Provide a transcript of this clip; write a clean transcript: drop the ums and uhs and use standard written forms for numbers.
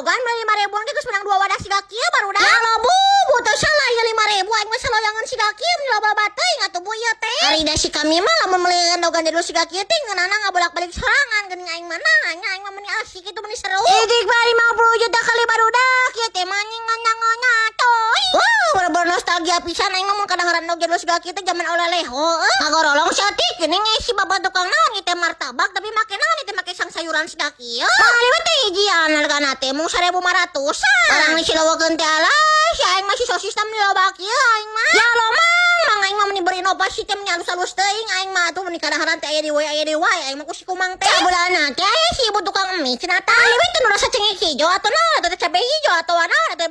Endogan beli 5 ribuan ge geus menang dua wadah siga kieu, barudak. Ya Allah, Bu, Bu, teu salah ya 5 ribu aing mah saloyangan siga kieu, meni loba teuing atuh, Bu, ieu teh. Ari da si kami mah lamun meuli endogan jadul siga kieu teh ngeunana ngabolak-balik sorangan geuning aing mah nanya, aing mah meni asik itu, meni seru. Idik mah 50 juta kali, barudak, ieu teh mah anjing ngana toy. Wah, bener-bener nostalgia pisan aing mah mun kadaharan endog jadul siga kieu teh zaman oleh heuh. Ngagorolong saeutik geuning si bapak tukang naon ieu teh, martabak tapi make naon ieu teh, make sang sayuran siga kieu. Mahal we teh hijian hargana teh mung 1500-an. Orang disilowokeun teh alah, si aing mah si sosis teh meni loba kieu aing mah. Ya Allah, Mang, Mang, aing mah meni berinovasi teh, meni halus-halus teuing aing mah atuh, meni kadaharan teh aya di we, aya di wae aing mah ku si Kumang teh. Sabulana teh aya si ibu tukang mie cenah tah. We teh nu rasa cengek hijau atau naon atau cabe hijau atau naon atau